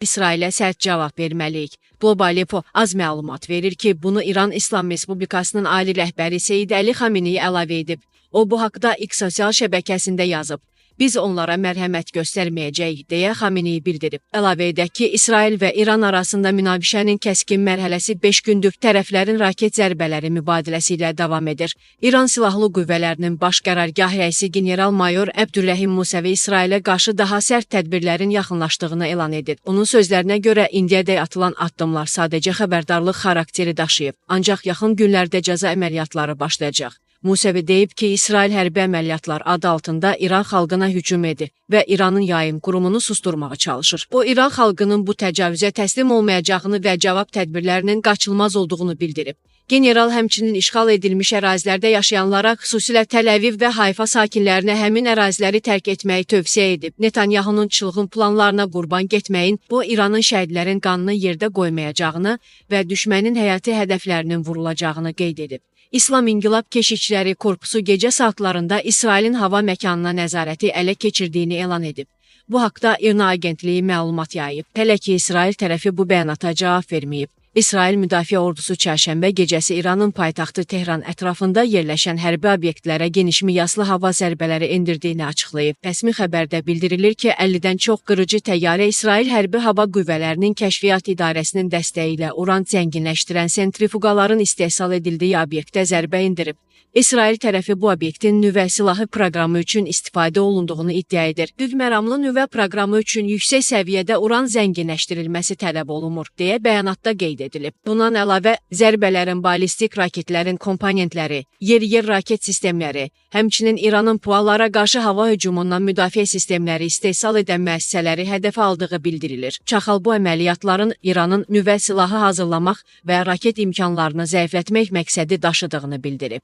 İsrailə sərt cavab verməliyik. Global Info az məlumat verir ki, bunu İran İslam Respublikasının ali rəhbəri Seyid Əli Xameneyi əlavə edib. O bu haqda X sosial şəbəkəsində yazıb. Biz onlara mərhəmət göstərməyəcəyik, deyə Xameneyi bildirib. Əlavə edək ki, İsrail və İran arasında münaqişənin kəskin mərhələsi 5 gündür tərəflərin raket zərbələri mübadiləsi ilə davam edir. İran Silahlı Qüvvələrinin baş qərargah rəisi general-mayor Əbdürrəhim Musəvi İsrailə qarşı daha sərt tədbirlərin yaxınlaşdığını elan edib. Onun sözlərinə görə indiyədək atılan addımlar sadəcə xəbərdarlıq xarakteri daşıyıb, ancaq yaxın günlərdə cəza əməliyyatları başlayacaq. Musəvi deyib ki, İsrail hərbi əməliyyatlar adı altında İran xalqına hücum edir və İranın yayım qurumunu susturmağa çalışır. O, İran xalqının bu təcavüzə təslim olmayacağını və cavab tədbirlərinin qaçılmaz olduğunu bildirib. General həmçinin işğal edilmiş ərazilərdə yaşayanlara, xüsusilə Təl-Əviv və Hayfa sakinlərinə həmin əraziləri tərk etməyi tövsiyə edib. Netanyahunun çılğın planlarına qurban getməyin, bu İranın şəhidlərin qanını yerdə qoymayacağını və düşmənin həyati hədəflərinin vurulacağını qeyd edib. İslam İnqilab Keşikçiləri Korpusu gecə saatlarında İsrailin hava məkanına nəzarəti ələ keçirdiyini elan edib. Bu haqda İRNA agentliyi məlumat yayıb. Hələ ki, İsrail tərəfi bu bəyanata cavab verməyib. İsrail Müdafiə Ordusu çərşənbə gecəsi İranın paytaxtı Tehran ətrafında yerləşən hərbi obyektlərə geniş miqyaslı hava zərbələri endirdiyini açıqlayıb. Rəsmi xəbərdə bildirilir ki, 50-dən çox qırıcı təyyarə İsrail Hərbi Hava Qüvvələrinin Kəşfiyyat İdarəsinin dəstəyi ilə uran zənginləşdirən sentrifuqaların istehsal edildiyi obyektə zərbə endirib. İsrail tərəfi bu obyektin nüvə silahı proqramı üçün istifadə olunduğunu iddia edir. Düzməramlı nüvə proqramı üçün yüksək səviyyədə uran zənginləşdirilməsi tələb olunur, deyə bəyanatda qeyd edilib. Bundan əlavə, zərbələrin ballistik raketlərin komponentləri, yer-yer raket sistemləri, həmçinin İranın PUA-lara qarşı hava hücumundan müdafiə sistemləri istehsal edən müəssisələri hədəfə aldığı bildirilir. Çaxal bu əməliyyatların İranın nüvə silahı hazırlamaq və raket imkanlarını zəiflətmək məqsədi daşıdığını bildirib.